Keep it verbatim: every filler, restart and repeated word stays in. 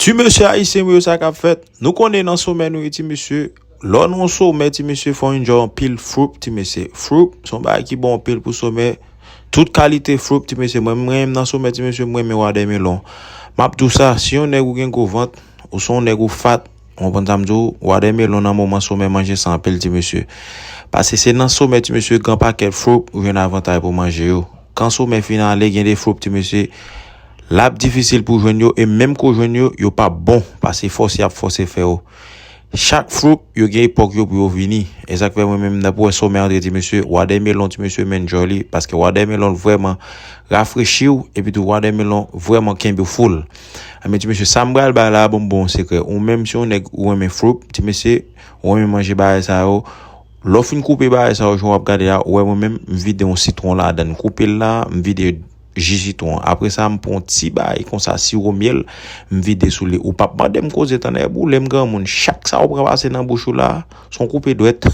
Ti mesye ayisyen mwen yo, sa k ap fèt? Nou konnen nan somè nou ye, ti mesye. Lè w nan somè, ti mesye, fò w enjoy anpil fruit, ti mesye. Fruit se yon bagay ki bon anpil pou somè. Tout kalite fruit, ti mesye. Mwen, mwen menm nan somè, ti mesye, mwen renmen watermelon. M ap di w sa, si yon nèg ou gen gwo vant, ou se yon nèg ou fat, ou konprann sa m di w, watermelon nan moman somè, manje sa anpil, ti mesye. Paske se nan somè, ti mesye, gran pakèt fruit ou jwenn avantay pou manje yo. Kan somè fin ale, gen de fruit, ti mesye, l ap difisil pou jwenn yo, e menm ke w jwenn yo, yo p ap bon, paske fòse y ap fòse fè yo. Chak fruit, yo gen epòk yo pou yo vini. E sa k fè mwen menm, nan pou wè somè antre, ti mesye, watermelon, ti mesye, m enjoy li, paske watermelon vrèman rafrechi w, epi tou watermelon vrèman kenbe w full. Anben, ti mesye, sa m pral bay la, bon, m ba w yon sekrè. Ou menm, si yon nèg ou renmen fruit, ti mesye, ou renmen manje bagay sa yo, lè w fin koupe bagay sa yo, jan w ap gade a, ou wè mwen menm, m vide yon sitwon ladan l. M koupe l la, m vide ji sitwon. Apre sa, m pran yon ti bagay konsa, siwo myèl, m vide sou li. Ou p ap mande m koze, tande, boule m granmoun. Chak sa ou pran pase nan bouch ou la, se yon koupe dwèt.